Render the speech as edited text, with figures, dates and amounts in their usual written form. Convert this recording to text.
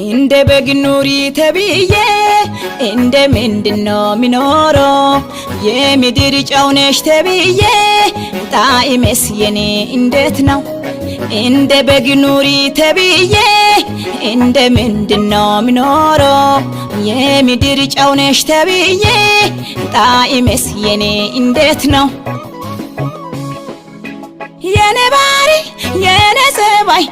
እንደ በግ ኑሪ ተብዬ እንደ ምንድነው ሚኖረው? የምድር ጨው ነሽ ተብዬ ጣዕሜስ የኔ እንዴት ነው? እንደ በግ ኑሪ ተብዬ እንደ ምንድነው ሚኖረው? የምድር ጨው ነሽ ተብዬ ጣዕሜስ የኔ እንዴት ነው? የኔ ባህሪ፣ የኔ ጸባይ።